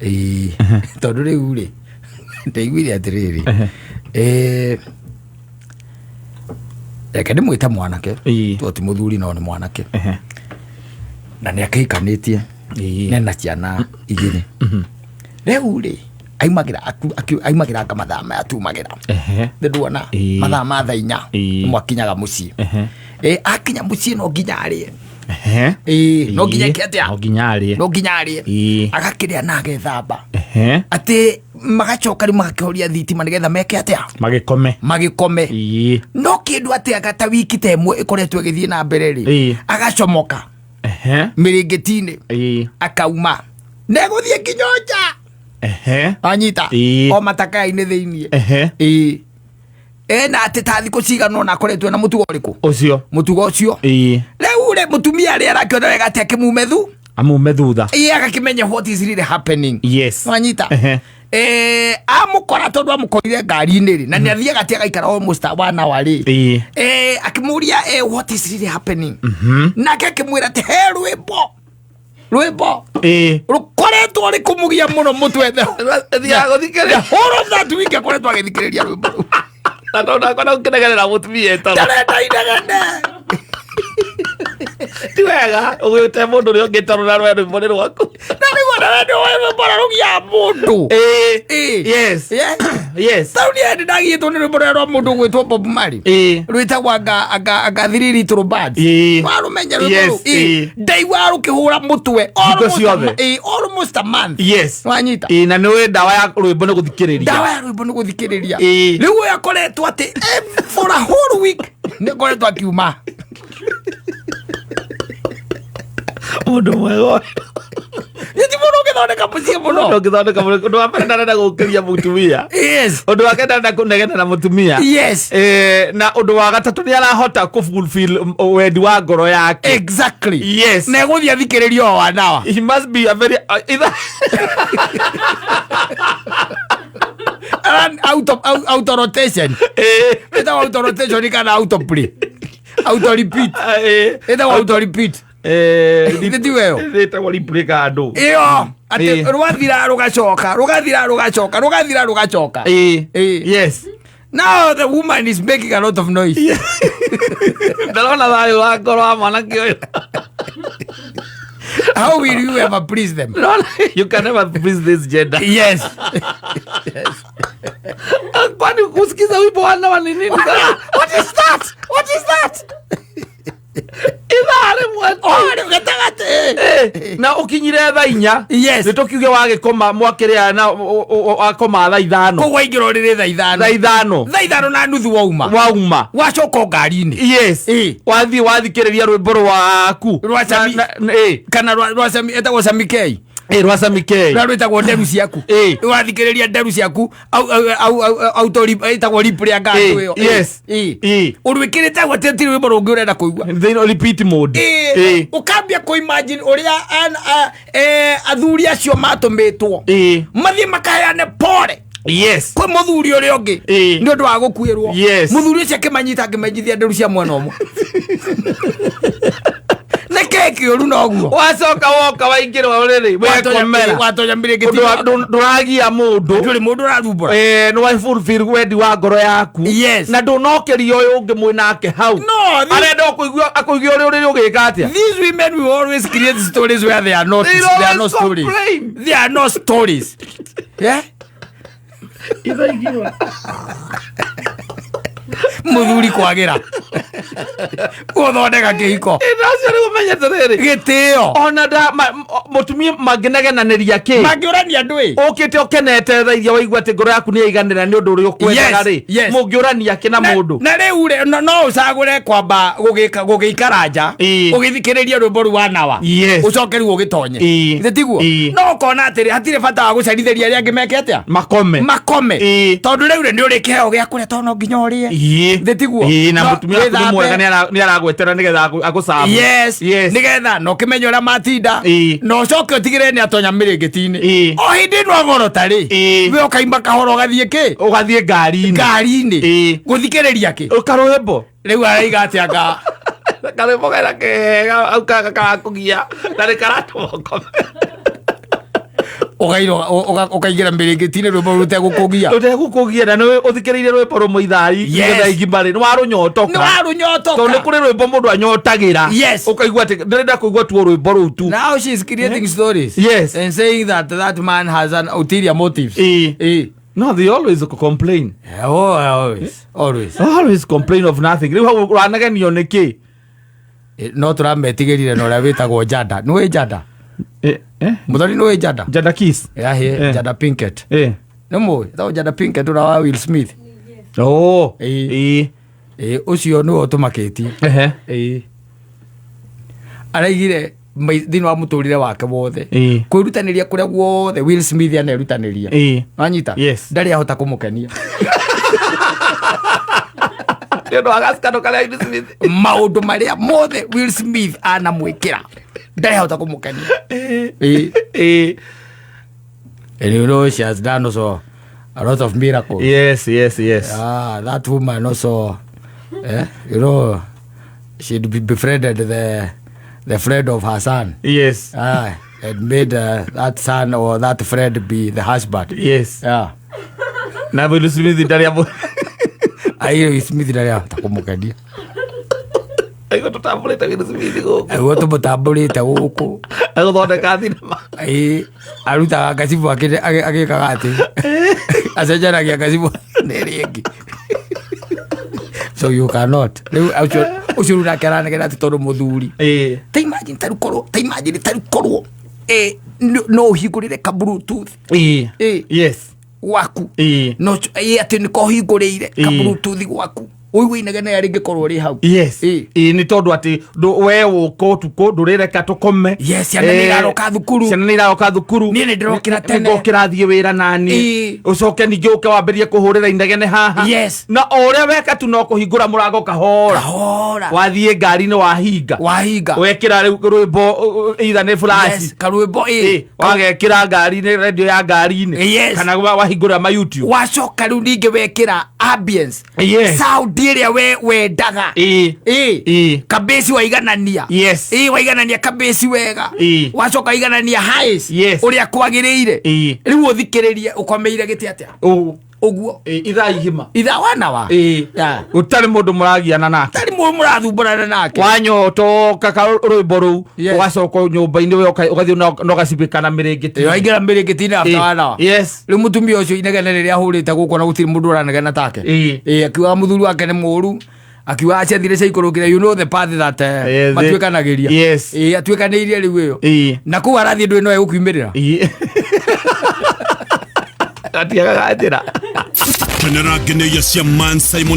Ĩĩ, tondũ rĩu rĩ ndaiguire atĩrĩrĩ, reke ndĩmwĩte mwanake, to ti mũthuri no nĩ mwanake, na nĩ akĩhikanĩtie nena ciana igĩrĩ. Rĩu rĩ aimagĩra aimagĩra anga mathaa maya tumagĩra, nĩ nduona, mathaa ma thaa 4 nĩmwakinyaga mũciĩ. Akinya mũciĩ no nginya arĩe. Ĩĩ, no nginya eke atĩa? No nginya arĩe. No nginya arĩe. Agakĩrĩa na agethamba, atĩ magacoka rĩu magakĩhoria thitima nĩgetha meke atĩa? Magĩkome. Magĩkome. No kĩndũ atĩ anga ta wiki ta ĩmwe ĩkoretwo ĩgĩthiĩ na mbere rĩ, agacomoka mĩrĩngĩti-inĩ, akauma negũthiĩ nginya nja. Anyita o matakaya-inĩ thĩiniĩ. Ĩĩ, ena atĩ ta thikũ cigana ũna akoretwo na mũtugo ũrĩkũ? Ũcio. Mũtugo ũcio. Rĩu rĩ mũtumia arĩa arakĩona wega atĩ akĩmume thu Amume thutha. Ĩĩ, agakĩmenya what is really happening. Wanyita? Amũkora, tondũ amũkorire ngari-inĩ rĩ, na nĩ athiaga atĩ agaikara almost one hour rĩ, akĩmũria, "What is really happening?" Nake akĩmwĩra atĩ he rwĩmbo rũkoretwo rĩkũmũgia mũno mũtwe Thiaga gũthikĩrĩria. the whole of that week akoretwo agĩthikĩrĩria rwĩmbo rũu. Na tondũ ndakona gũkĩnegenera mũtumia ĩtoro. Ndarenda inegene. Ti wega ũgĩte mũndũ ũrĩa ũngĩ toro na rwe rwĩmbo nĩ rwaku. Na nĩguo ndarenda rwĩmbo rũgia mũndũ. Yes. Yeah. Yes. Tauni ĩndĩ ndagiĩtwo nĩ rwĩmbo rũrĩa rwa mũndũ ũgwĩtwo Bob Marley, rwĩtagwo anga Three Little Birds. Warũmenya rwĩmbo Yes, rũu? ĩĩ. Ndaigua rũkĩhũra mũtwe Hingo ciothe. Almost a month. Wanyita? Ĩĩ, na nĩ ũĩ ndawa ya rwĩmbo nĩ gũthikĩrĩria. Ndawa ya rwĩmbo nĩ gũthikĩrĩria. Rĩu ũyũ akoretwo atĩ for a whole week nĩ akoretwo akiuma. Mũndũ mwega ũyũ. Nĩ ti mũndũ ũngĩthondeka mũciĩ mũno. Mũndũ ũngĩthondeka mũno. Ũndũ wa mbere ndarenda gũkĩria mũtumia. Ũndũ wa kerĩ ndarenda kũnegena na mũtumia. Na ũndũ wa gatatũ nĩ arahota kũ fulfill wendi wa ngoro yake. Na egũthiĩ athikĩrĩrie o wanawa. He must be a very either Auto rotation. Ĩtagwo auto rotation kana auto play, auto repeat. Ĩtagwo auto repeat. Githĩ ti weyo? Ĩtagwo replay kandũ. Ĩyo atĩ rwathira rũgacoka, rũgathira rũgacoka, rũgathira rũgacoka. Now the woman is making a lot of noise. Ndarona thayũ wa ngoro wa mwanake ũyũ. How will you ever please them? Ndĩrona you can never please this gender. Kwani kusikiza wimbo wana ni nini sasa? What is that? What is that? Ithaa rĩmwe tu. Oh, rĩu gatagatĩ. Na ũkinyire thaa 4. Nĩ tũkiuge wagĩkoma mwakĩrĩa na wakoma thaa 5. Koguo aingĩra ũrĩrĩ thaa 5. Thaa 5. Thaa 5:30 wauma. Wauma. Wacoka o ngari-inĩ. Wathiĩ wathikĩrĩria rwĩmbo rwaku. Rwa Sami. Kana rwa Sami, etagwo Sami K. Rwa Sami K. Rwa rwĩtagwo Nderu Ciaku. Wathikĩrĩria Nderu Ciaku auto ĩtagwo replay anga ĩyo. Ũrwĩkĩrĩte hau atĩ hatirĩ rwĩmbo rũngĩ ũrenda kũigua. Thĩinĩ repeat mode. Ũkambia kũ imagine ũrĩa athuri acio matũmĩtwo mathiĩ makaheane pore kwĩ mũthuri ũrĩa ũngĩ nĩ ũndũ wa gũkuĩrwo. Mũthuri ũcio akĩmanyita akĩmenjithia nderu cia mwena ũmwe. Nĩ kĩĩ kĩũru noguo? Wacoka woka waingĩra ũrĩrĩ wekomera. Watonya Ũndũ mĩrĩngĩti. Ndũragia mũndũ. Ndũrĩ mũndũ ũrathumbũra. Nĩ wa fulfill wendi wa ngoro yaku. Na ndũnokeria ũyũ ũngĩ mwĩ nake hau. No, arenda kũigua akũigua ũrĩ ũrĩrĩ ũgĩka atĩa. These women will always create stories where they are not, They they are always not stories. complain. They are not stories. Yeah? Mũthuri kwagĩra gũthondeka kĩhiko. Acio nĩ ũmenye atĩrĩrĩ, Gĩtĩo. Ona nda mũtumia mangĩnegenanĩria kĩ, Mangĩũrania ndũĩ. Ũkĩte ũkenete tha iria waigua atĩ ngoro yaku nĩ yaiganĩra nĩ ũndũ ũrĩa ũkwendaga rĩ, mũngĩũrania kĩ na mũndũ? Na rĩu rĩ, no ũcagũre kwamba gũgĩikara nja ũgĩthikĩrĩria rwĩmbo rũu wa nawa, ũcoke rĩu ũgĩtonye. Githĩ tiguo? No ũkona atĩrĩ hatirĩ bata wa gũcerithĩria arĩa angĩ meke atĩa? Makome. Makome. Tondũ rĩu rĩ nĩ ũrĩ kĩheo gĩa kũrĩa, tondũ no nginya ũrĩe. Githĩ tiguo? Ĩĩ, na No, mũtumia waku nĩ wĩthambe. mwega, nĩ aragwetera nĩgetha agũcabu. Nĩgetha na ũkĩmenye ũrĩa matinda, na ũcoke ũtigĩrĩre nĩ atonya mĩrĩngĩti-inĩ. O hĩndĩ ĩno agorota rĩ, we ũkaimba kahora ũgathiĩ kĩ? Ũgathiĩ ngari-inĩ. Ngari-inĩ. Gũthikĩrĩria kĩ? Karwĩmbo. Rĩu araiga atĩ anga Karwĩmbo kena kega au karakũgia na nĩ karatũma ũkome. Ũkairo ũkaingĩra mĩrĩngĩti-inĩ rwĩmbo rũtegũkũgia. Ũtegũkũgia na nĩ ũthikĩrĩirie rwĩmbo rũmwe ithaa Yes. ithaa igima rĩ, nĩ warũnyotoka. Nĩ warũnyotoka. Tondũ nĩ kũrĩ rwĩmbo mũndũ anyotagĩra. Yes. Ũkaigua atĩ ndĩrenda kũigua tu o rwĩmbo rũu tu. Now she's creating stories. Yes. And saying that that man has an ulterior motives. Ĩĩ. Eh. No, they always complain. Oh, always. Always. Always complain of nothing. Rĩu hau ũranegenio nĩ kĩ? No tũrametigĩrire na ũrĩa wĩtagwo Jada. Nĩũĩ Jada? Eh, eh? Mũthoni nĩũĩ Jada? Jada Kiss. Yahĩ, Eh. Jada Pinkett. Eh. Nĩ mũĩ? Ĩtagwo Jada Pinkett ũrĩa wa Will Smith. Oh. Ĩĩ. Ĩĩ. Ĩĩ, ũcio nĩwe ũtũmakĩtie. Ehe. Ĩĩ. Araigire thĩinĩ wa mũtũrĩre wake wothe. Ĩĩ. Kwĩrutanĩria kũrĩa guothe Will Smith anerutanĩria. Ĩĩ. Wanyita? Yes. Ndarĩ ahota kũmũkenia. Nĩ ũndũ wa gacikano karĩa Will Smith. Maũndũ marĩa mothe Will Smith anamwĩkĩra ndarĩ ahota kũmũkenia. Ĩĩ. Ĩĩ. And you know she has done also a lot of miracles. Yes. Ah, that woman also, you know, she befriended the friend of her son. Yes. Ah, and made that son or that friend be the husband. Yes. Yeah. Na Will Smith ndarĩ amũ. Ai Will Smith ndarĩ ahota kũmũkenia. Aigua tũtambũrĩte Will Smith gũkũ. Aigua tũmũtambũrĩte gũkũ. Agũthondeka thinema. Ĩĩ, arutaga gacibũ agĩkaga atĩ acenjanagia gacibũ na ĩrĩa ĩngĩ. So you cannot. Rĩu ũcio rĩu nake aranegena atĩ tondũ mũthuri. Ĩĩ. Ta imagine tarĩu korwo, ta imagine tarĩu korwo, no ũhingũrĩre ka Bluetooth. Ĩĩ. Ĩĩ. Yes. Gwaku. Ĩĩ. No ĩĩ, atĩ nĩko ũhingũrĩire ka Ĩĩ. Bluetooth gwaku. Ũigue inegene rĩrĩa rĩngĩkorwo rĩ hau. Yes. Ĩĩ. Ĩĩ, nĩ tondũ atĩ we ũka ũtukũ ndũrĩreka tũkome. Yes, ciana nĩ iraroka thukuru. Ciana nĩ iraroka thukuru. Niĩ nĩ ndĩrokĩra tene. Nĩngokĩra thiĩ wĩra nani. Ĩĩ. Ũcoke ningĩ ũke wambĩrĩrie kũhũrĩra inegene haha. Yes. Na o ũrĩa weka tu no kũhingũra mũrango kahora. Kahora. Wathiĩ ngari-inĩ wahinga. Wahinga. Wekĩra rĩu rwĩmbo either nĩ flash. Yes, karwĩmbo, ĩĩ. Ĩĩ, wagekĩra ngari-inĩ, radio ya ngari-inĩ. Yes. Kana wahingũra ma YouTube. Wacoka rĩu ningĩ wekĩra ambience. Yes. Sound ĩrĩa we wendaga. Ĩĩ. Ĩĩ. Ĩĩ. Kabĩci waiganania. Yes. Ĩĩ, waiganania kabĩci wega. Ĩĩ. Wacoka waiganania highs. Yes. Ũrĩa kwagĩrĩire. Ĩĩ. Rĩu ũthikĩrĩrie ũkomeire gĩtĩ atĩa? Ũũ. Ũguo. Ĩĩ, ithaa igima. Ithaa wana wa? Ĩĩ. Yeah. Gũtarĩ mũndũ mũragiana nake. Gũtarĩ mũndũ mũrathumbũrana nake. Wanyotoka ka rwĩmbo rũu, Yes. ũgacoka nyũmba-inĩ we ũgathiĩ na ũgacibĩka na mĩrĩngĩti. Ĩĩ, waingĩra mĩrĩngĩti-inĩ after Ĩĩ. wana wa? Yes. Rĩu mũtumia ũcio inegene rĩrĩa ahũrĩte gũkũ na gũtirĩ mũndũ ũranegena take. Ĩĩ. Ĩĩ, akiuga mũthuri wake nĩ mũũru. Akiuga aciathire ciaikũrũkire, you know the path that Yes, matuĩkanagĩria. Yes. Ĩĩ, atuĩkanĩirie rĩu ĩyo. Ĩĩ. Na kũu arathiĩ ndũĩ no egũkiumĩrĩra. Ĩĩ. Gatiagaga njĩra. Kenera ngeneia cia Man Simon.